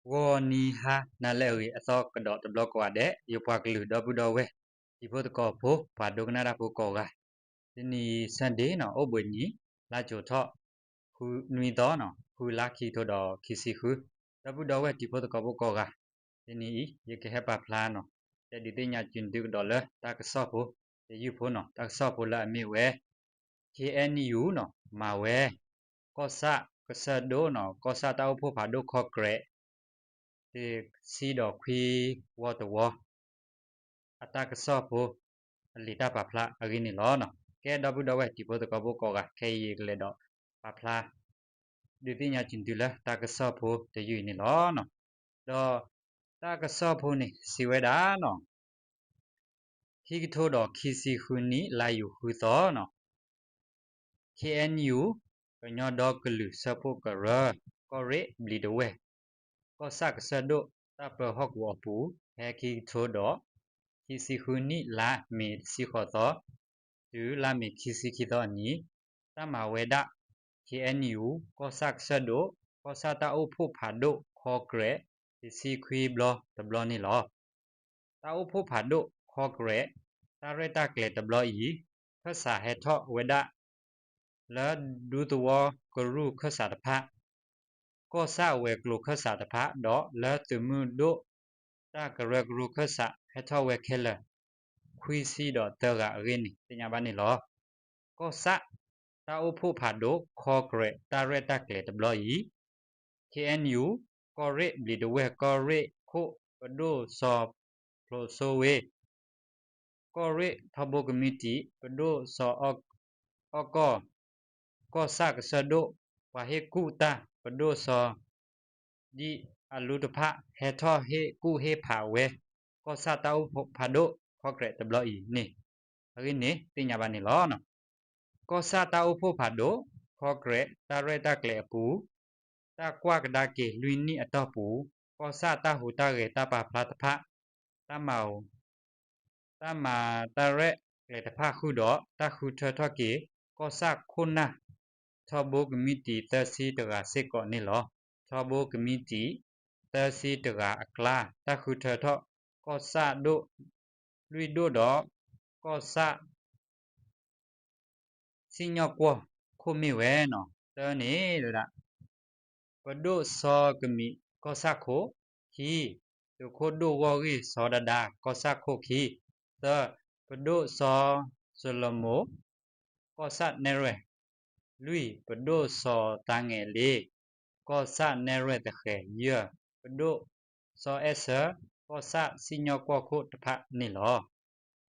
ဂီၤနံၤဟါနၤလၢအဂ့ၤ အသီကဒီးတဘျီကိးဂၤဒဲး ယပှၤကလုာ်ဒီပုၢ်ဒီဝဲၢ် တံၤဖိသကိးဖိ ပှၤဒိကနၣ်တၢ်ဖိကိးဂၤ, တနံၤအံၤ Sunday နီၤ အိၣ်ဘှံးနံၤ လါကၠိၤထီၣ် နွံသီနီၤ ဃုလါ ခံကထိဒီးခံဆံဃု, ဒီပုၢ်ဒီဝဲၢ်တံၤဖိသကိးဖိကိးဂၤ, တနံၤအံၤ ယကဟဲပာ်ဖျါနီၤ တဲဒုးသ့ၣ်ညါက့ၤသုကဒီးလၢတၢ်ကစီၣ်ဖိ တယုၢ်ဖိနီၤ တၢ်ကစီၣ်ဖိလၢအမ့ၢ်ဝဲ K N U နီၤ မၤဝဲ ကီၢ်ဆၣ်ကစၢၢ်ဒိၣ်နီၤ ကီၢ်ဆၣ်တၢ်အိၣ်ဖှိၣ်ဖးဒိၣ် Congress တဆံဒီးခွံဝီတဝီ အတၢ်ကစီၣ်ဖိ အလံာ်တၢ်ပာ်ဖျါအဂ့ၢ်န့ၣ်လီၤ. ကဲ ဒီပုၢ်ဒီဝဲၢ်တံၤဖိသကိးဖိကိးဂၤ ခဲအံၤယကလဲၤဒီးပာ်ဖျါ ဒုးသ့ၣ်ညါက့ၤသုလၢတၢ်ကစီၣ်ဖိတယုၢ်အံၤန့ၣ်လီၤ. ဒီးတၢ်ကစီၣ်ဖိန့ၣ် စံးဝဲဒၣ်နီၤ ခံကထိဒီးခံဆံဃုနံၣ် လါယူၤဃုသီနီၤ K N U ကညီဒီကလုာ်စၢဖှိၣ်ကရၢ ကီၢ်ရ့ၣ်ဘျံးဒဝဲၢ် ကီၢ်ဆၣ်ကစၢၢ်ဒိၣ် တၢ်ပၢဟီၣ်ကဝီၤအပူၤ ဖဲခံကထိဒီးခံဆံဃုနံၣ် လါမ့ၤတဆံဃိးသီ တုၤလါမ့ၤခံဆံခံသီအနံၤ တၢ်မၤဝဲဒၣ် K N U ကီၢ်ဆၣ်ကစၢၢ်ဒိၣ် ကီၢ်ဆၣ်တၢ်အိၣ်ဖှိၣ်ဖးဒိၣ် Congress တဆံခွံဘျီတဘျီန့ၣ်လီၤ. တၢ်အိၣ်ဖှိၣ်ဖးဒိၣ် Congress တၢ်ရဲၣ်တၢ်ကျဲၤတဘျီအံၤ ခၢၣ်စးဟဲထီၣ်ဝဲဒၣ် လၢဒူသဝီကရူၢ်ခၢၣ်စးတဖၣ်, ကီၢ်ဆၣ်ဝဲၤကျိၤခၢၣ်စးတဖၣ် ဒီးလၢသုးမုၢ်ဒိၣ်တၢ်ကရၢကရိခၢၣ်စး ဟဲထီၣ်ဝဲခဲလၢာ် ခွံဆံဒီးသၢဂၤအဂ့ၢ်န့ၣ် သ့ၣ်ညါဘၣ်န့ၣ်လီၤ. ကီၢ်ဆၣ် တၢ်အိၣ်ဖှိၣ်ဖးဒိၣ် Congress တၢ်ရဲၣ်တၢ်ကျဲၤတဘျီအံၤ K N U ကီၢ်ရ့ၣ်ဘျံးဒဝဲၢ် ကီၢ်ရ့ၣ်ခိၣ် ပဒိၣ်စီၤဖျိးစိဝ့ ကီၢ်ရ့ၣ်ထီဘိကမံးတံာ် ပဒိၣ်စီၤအီၣ်ကီၢ်, ကီၢ်ဆၣ်ကစၢၢ်ဒိၣ် ပှၤဟ့ၣ်ကူၣ်တၢ် ပဒိၣ်စီၤ ဒ်အလူတဖၣ် ဟဲထီၣ်ဟ့ၣ်ကူၣ်ဟ့ၣ်ဖးဝဲ ကီၢ်ဆၣ်တၢ်အိၣ်ဖှိၣ်ဖးဒိၣ် Congress တဘျီအံၤန့ၣ် အဂ့ၢ်န့ၣ် သ့ၣ်ညါဘၣ်န့ၣ်လီၤ. ကီၢ်ဆၣ်တၢ်အိၣ်ဖှိၣ်ဖးဒိၣ် Congress တၢ်ရဲၣ်တၢ်ကျဲၤအပူၤ တၢ်ကွၢ်ကဒါက့ၤလွံၢ်နံၣ်အတီၢ်ပူၤ ကီၢ်ဆၣ်တၢ်ဟူးတၢ်ဂဲၤတၢ်ပာ်ဖျါတဖၣ် တၢ်မၤ တၢ်မၤတၢ်ရဲၣ်ကျဲၤတဖၣ်ဃုာ်ဒီး တၢ်ဃုထၢထီၣ်က့ၤ ကီၢ်ဆၣ်ခိၣ်နၢ် ထီဘိကမံးတံာ်သၢဆံတဂၤစ့ၢ်ကီးန့ၣ်လီၤ. ထီဘိကမံးတံာ် သၢဆံတဂၤအကျါ တၢ်ဃုထၢထီၣ် ကီၢ်ဆၣ်ဒိၣ် လွံၢ်ဒိၣ်ဒီး ကီၢ်ဆၣ် စံၣ်ညီၣ်ကွီၢ်ခိၣ်မ့ၢ်ဝဲနီၤ. တၢန့ၣ်ဝဲဒၣ် ပဒိၣ်စီၤကမံးကီၢ်ဆၣ်ခိၣ်, ခံ, သုးခိၣ်ဒိၣ်ဂီၢ်ဂ့ၢ်စီၤဒၤဒါ ကီၢ်ဆၣ်ခိၣ်ခံ, သၢ, ပဒိၣ်စီၤစလိမိၤ ကီၢ်ဆၣ်နဲၣ်ရွဲၣ်, လွံၢ်, ပဒိၣ်စီၤသးငဲၤလ့ ကီၢ်ဆၣ်နဲၣ်ရွဲၣ်သဃဲၤ, ယဲၢ်, ပဒိၣ်စီၤအဲၣ်စၢၤ ကီၢ်ဆၣ်စံၣ်ညီၣ်ကွီၢ်ခိၣ်တဖၣ်န့ၣ်လီၤ.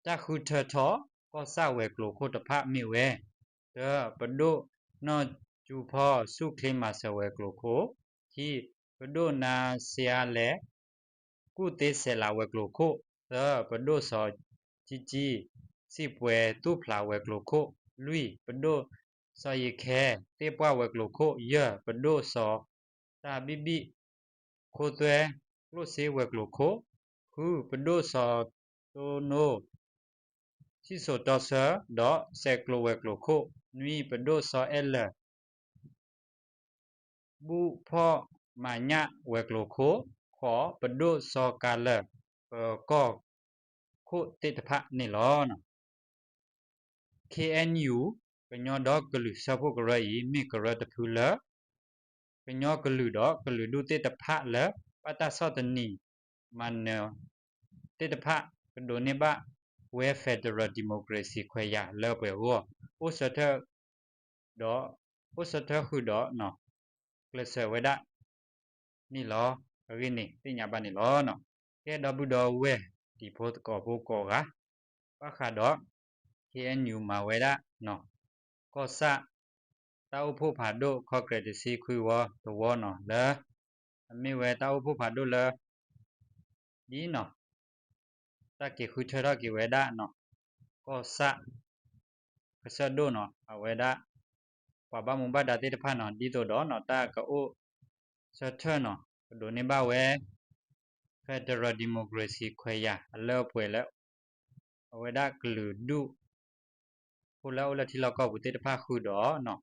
တၢ်ဃုထၢထီၣ် ကီၢ်ဆၣ်ဝဲၤကျိၤခိၣ်တဖၣ်မ့ၢ်ဝဲ, တၢ, ပဒိၣ်နီၢ်ကၠူဖီ ဆူၣ်ချ့မၤစၢၤဝဲၤကျိၤခိၣ်, ခံ, ပဒိၣ်နါစ့အါလဲၣ် ကူၣ်သ့စဲးလးဝဲၤကျိၤခိၣ်, သၢ, ပဒိၣ်စီၤကံကံ စံၣ်ပှဲၤသူၣ်ဖျးဝဲၤကျိၤခိၣ်, လွံၢ်, ပဒိၣ်စီၤယံၤခဲ သ့ၣ်ပှၢ်ဝဲၤကျိၤခိၣ်, ယဲၢ်, ပဒိၣ်စီၤတၢ်ဘံၣ်ဘံၣ် ခိသွဲ ကျိၣ်စ့ဝဲၤကျိၤခိၣ်, ဃု, ပဒိၣ်စီၤတိနိ စံၣ်စိၤတီဆၢ ဒီးစဲးကျိးဝဲၤကျိၤခိၣ်, နွံ, ပဒိၣ်စီၤအဲၣ်လၢၢ် ဘူၣ်ဖီၣ်မၤညၣ်ဝဲၤကျိၤခိၣ်, ဃိး, ပဒိၣ်စီၤကၤလၢၢ် ပၢၤကီၢ်ခိၣ်သ့ၣ်တဖၣ်န့ၣ်လီၤ. K N U ကညီဒီကလုာ်စၢဖှိၣ်ကရၢအံၤ မ့ၢ်ကရၢတဖုလၢ ကညီကလုာ်ဒီးကလုာ်ဒူၣ်သ့ၣ်တဖၣ်လၢ ဘၣ်တၢ်ဆီၣ်သနံး မၤနၢၤ သ့ၣ်တဖၣ် ကဒိးန့ၢ်ဘၣ်ဝဲ Federal Democracy ခွဲးယာ်လၢပှဲၤအဂီၢ် အိၣ်ဆၢထၢၣ် ဒီး အိၣ်ဆၢထၢၣ်ဃုာ်ဒီး ကျဲးစၢးဝဲဒၣ်န့ၣ်လီၤ. အဂ့ၢ်န့ၣ် သ့ၣ်ညါဘၣ်န့ၣ်လီၤ. ကဲ ဒီပုၢ်ဒီဝဲၢ်တံၤဖိသကိးဖိကိးဂၤ ဘၣ်ဃးဒီး K N U မၤဝဲဒၣ် ကီၢ်ဆၣ် တၢ်အိၣ်ဖှိၣ်ဖးဒိၣ် Congress တဆံခွံဝီတဝီနီၤ လၢ အမ့ၢ်ဝဲတၢ်အိၣ်ဖှိၣ်ဖးဒိၣ်လၢ ဒ်နီၤ တၢ်က့ၤဃုထၢထီၣ်က့ၤဝဲဒၣ်နီၤ ကီၢ်ဆၣ် ကစၢၢ်ဒိၣ်နီၤ အဝဲဒၣ် ပှၤဘၣ်မူဘၣ်ဒါသ့ၣ်တဖၣ်နီၤ ဒ်သိးဒီးနီၤ တၢ်ကအိၣ်ဆၢထၢၣ်နီၤ ကဒိးန့ၢ်ဘၣ်ဝဲ Federal Democracy ခွဲးယာ်အလၢအပှဲၤလၢ အဝဲဒၣ်ကလုာ်ဒူၣ် ဖိလၢအအိၣ်လၢထံလီၢ်ကီၢ်ပူၤသ့ၣ်တဖၣ်ဃုာ်ဒီးနီၤ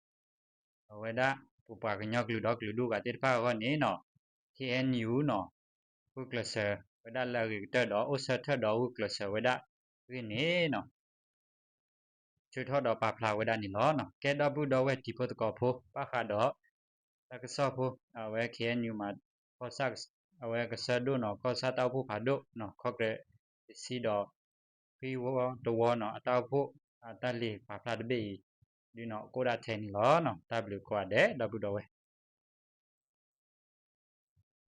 အဝဲဒၣ်ပပှၤကညီကလုာ်ဒီးကလုာ်ဒူၣ်ဂၤသ့ၣ်တဖၣ်အဂီၢ်န့ၣ်နီၤ ခ့ၣ်အဲၣ်ယူၣ်နီၤ ဂုာ်ကျဲးစၢးဝဲဒၣ်လၢအဂ့ၤကတၢၢ်ဒီး အိၣ်ဆၢထၢၣ်ဒီးဂုာ်ကျဲးစၢးဝဲဒၣ်အဂ့ၢ်န့ၣ်နီၤ ဆၢထၢၣ်ဒီးပာ်ဖျါဝဲဒၣ်န့ၣ်လီၤ. ကဲ ဒီပုၢ်ဒီဝဲၢ်တံၤဖိသကိးဖိ ဘၣ်ဃးဒီး တၢ်ကစီၣ်ဖိ အဝဲ ခ့ၣ်အဲၣ်ယူၣ် မၤ ကီၢ်ဆၣ် အဝဲကစၢၢ်ဒိၣ်နီၤ ကီၢ်ဆၣ်တၢ်အိၣ်ဖှိၣ်ဖးဒိၣ်နီၤ ခီၣ်ကရ့းတဆံဒီး ဃံဝီတဝီနီၤ အတၢ်အိၣ်ဖှိၣ် အတၢ်လံာ်ပာ်ဖျါတဘ့ၣ်အံၤ ဒုးနီၤ ကအိၣ်ဒၣ်ထဲန့ၣ်လီၤ. တၢ်ဘျုးကိးဂၤဒဲး ဒီပုၢ်ဒီဝဲၢ်